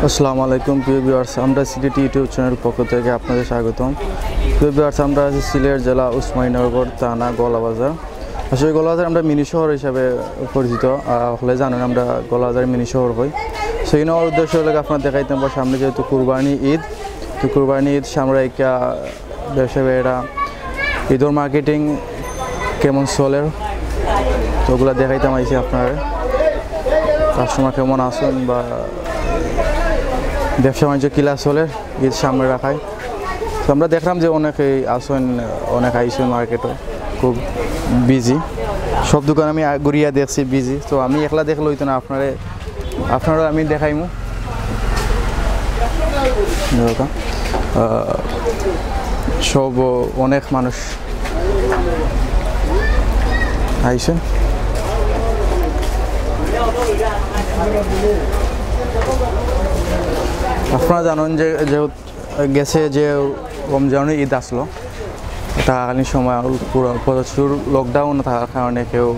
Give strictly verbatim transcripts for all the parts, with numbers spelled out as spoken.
আসসালামু আলাইকুম প্রিয় ভিউয়ার্স, আমরা সিলেটি ইউটিউব চ্যানেল পক্ষ থেকে আপনাদের স্বাগতম। প্রিয় ভিউয়ার্স, আমরা আছি সিলেট জেলা উসমানীনগর থানা গোয়ালাবাজার। আসলে গোয়ালাবাজার আমরা মিনি শহর হিসাবে পরিচিত। আহ, হলে জানেন আমরা গোয়ালাবাজার মিনি শহর হই। সেই নেওয়ার উদ্দেশ্য হলো আপনারা দেখাইতাম বা সামনে যেহেতু কুরবানি ঈদ, তো কুরবানি ঈদ সামনে একটা ব্যবসা বেড়া, ঈদর মার্কেটিং কেমন চলের, তো ওগুলা দেখাইতাম আইছি আপনারা। কাস্টমার কেমন আছেন বা ব্যবসা বাণিজ্য কিলা চলের ঈদ সামনে রাখায়। তো আমরা দেখলাম যে অনেকেই আছেন, অনেক আইছেন মার্কেটে, খুব বিজি। সব দোকান আমি আ-, ঘুরিয়া দেখছি বিজি, তো আমি একলা দেখলে হইতো না, আপনারে আপনারা আমি দেখাইমু। দেখো, আহ, সব অনেক মানুষ আইছে। আপনারা জানেন যে, যে গেছে যে রমজানের ঈদ আসলো, থাকাকালীন সময় পুরো প্রচুর লকডাউন থাকার কারণে কেউ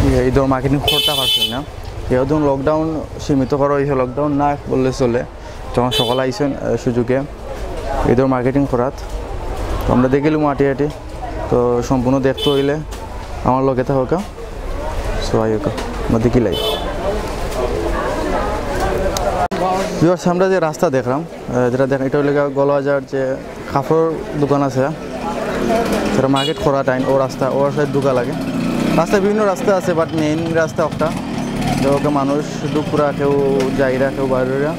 ইয়ে, ঈদর মার্কেটিং করতে পারছে না। যেহেতু লকডাউন সীমিত করা হয়েছে, লকডাউন না বললে চলে। তখন সকল আইছেন, আহ, সুযোগে ঈদর মার্কেটিং করাত। তো আমরা দেখিলাম আটি আটি। তো সম্পূর্ণ দেখতে হইলে আমার লগে থাকা। সো আইকা, আমরা দেখিলাই। ভিউয়ার্স, আমরা যে রাস্তা দেখলাম, আহ, যেটা দেখ, এটা হইলে গিয়া গোয়ালাবাজার যে কাপড়র দোকান আছে, যেটা মার্কেট করা টাইম, ও রাস্তা, ও রাস্তায় ঢুকা লাগে। রাস্তা বিভিন্ন রাস্তা আছে, বাট মেইন রাস্তা একটা। তো ওকে মানুষ ঢুকুরা, কেউ যাইরা, কেউ বাইরেরা।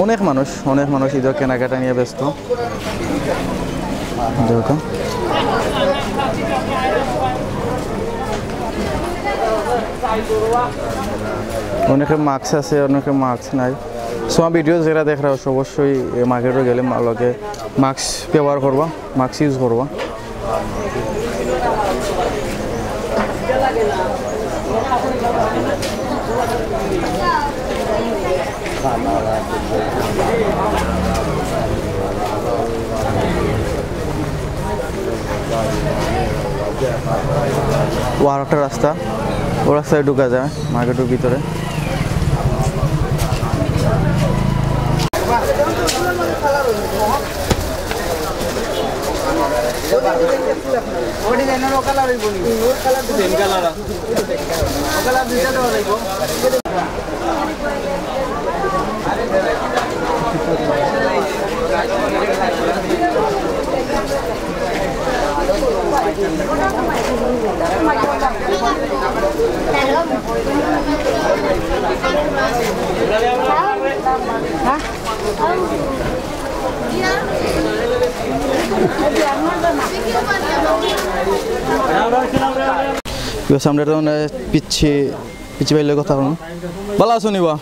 অনেক মানুষ, অনেক মানুষ ঈদর কেনাকাটা নিয়ে ব্যস্ত। দেখো। অনেকে মাস্ক আছে, অনেকে মাস্ক নাই। সো আমার ভিডিও যেরা দেখরা, অবশ্যই মার্কেটে গেলে মা-, লগে মাস্ক ব্যবহার করবা, মাস্ক ইউজ করবা। ও আর একটা রাস্তা, ও রাস্তায় ঢুকা যায় মার্কেটের ভিতরে। আমরা তো মানে পিচ্ছি, পিচ্ছি ভাইর লগে কথা বলুন। ভালা আছো নি বা?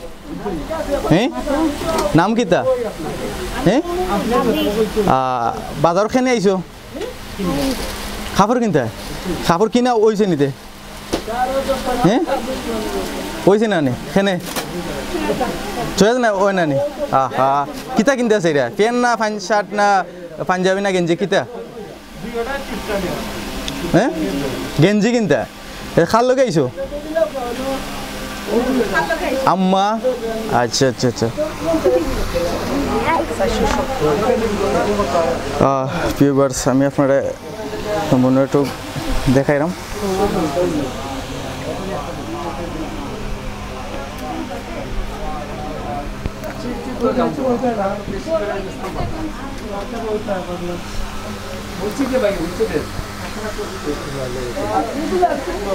হ্যাঁ? নাম কিতা? হ্যাঁ? আহ, বাজার কেনে আইছো? কাপড় কিনতে? কাপড় কিনা অইছে নি তে? হ্যাঁ? অইছে না নি? কেনে? চয়েস না, অয় না নি? আহা, কিতা কিনতে আছে এরা? প্যান্ট না, পাঞ্চ-, শার্ট না, পাঞ্জাবি না, গেঞ্জি কিতা? হ্যাঁ? গেঞ্জি কিনতে? এ, কার লগে আইছো? আম্মা? আচ্ছা, আচ্ছা, আচ্ছা। আহ, ভিউয়ার্স, আমি আপনারে সম্পূর্ণ একটু দেখাইলাম।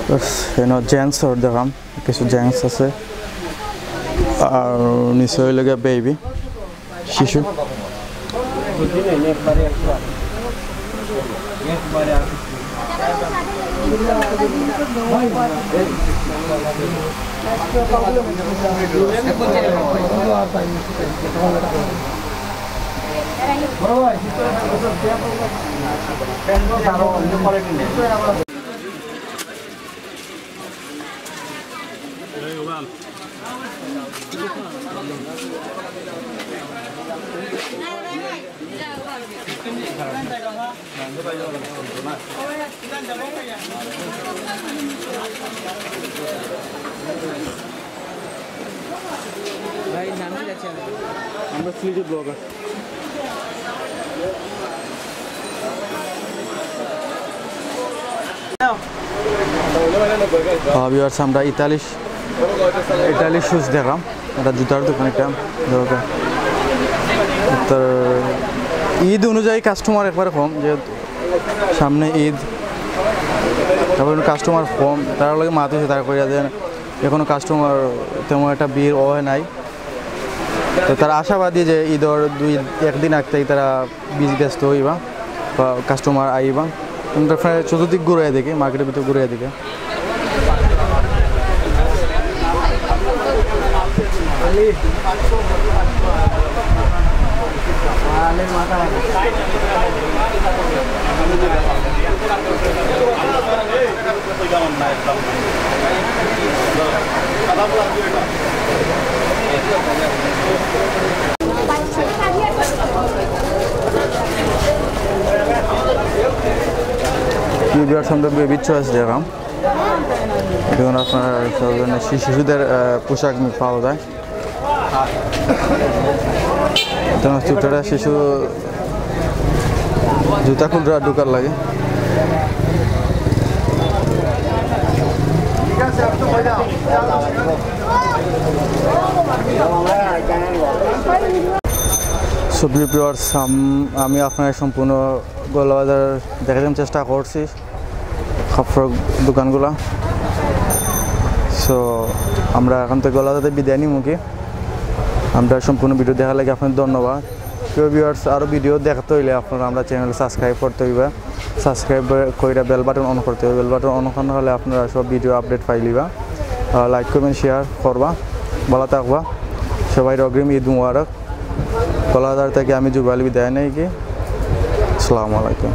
বাস, এনো জেন্টস অর দেখাম, কিছু জেন্টস আছে, আর নিচে অইলো গিয়া বেবি, শিশু। ভাই, নাম কি আছে? আমরা সিলেটি ব্লগার। ভিউয়ার্স, আমরা ইতালি ইতালি শুজ দেখলাম। এটা জুতার দোকান একটা। তো ঈদ অনুযায়ী কাস্টমার একবার কম, যেহেতু সামনে ঈদ, তারপর কাস্টমার কম। তারা লাগে মাতে তারা কইরা দেন, এখনো কাস্টমার তেমন একটা ভিড় হয় নাই। তো তারা আশাবাদী যে ঈদর দুই একদিন আগতেই তারা বিজ ব্যস্ত হইবা বা কাস্টমার আইবা। আমরা প্রায় চতুর্দিক ঘুরে দেখি, মার্কেটের ভিতরে ঘুরে দেখি। কি বিয়ার সামনে বেবি চয়েস দেখলাম। এখন আপনার সব ধরনের শি- শিশুদের আহ, পোশাক পাওয়া যায়। তোমার ছোটরা শিশু জুতা খুলরা ঢুকার লাগে। সুপ্রিয় ভিউয়ার্স, আম- আমি আপনার সম্পূর্ণ গোয়ালাবাজার দেখার চেষ্টা করছি কাপড়র দোকানগুলা। সো আমরা এখন থেকে গোয়ালাবাজার বিদায় নিমুখী। আমরা সম্পূর্ণ ভিডিও দেখার লাগি আপনাদের ধন্যবাদ। প্রিয় ভিউয়ার্স, আরও ভিডিও দেখতে হইলে আপনারা আমরা চ্যানেল সাবস্ক্রাইব করতে হইবা। সাবস্ক্রাইব করে বেল বাটন অন করতে হবে। বেল বাটন অন করানো হলে আপনারা সব ভিডিও আপডেট পাইলিবা। লাইক কমেন্ট শেয়ার করবা। ভালো থাকবা। সবাই অগ্রিম ঈদ মুবারক। গোয়ালাবাজার থেকে আমি জুবাইল বিদায় নেই কি। আসসালামু আলাইকুম।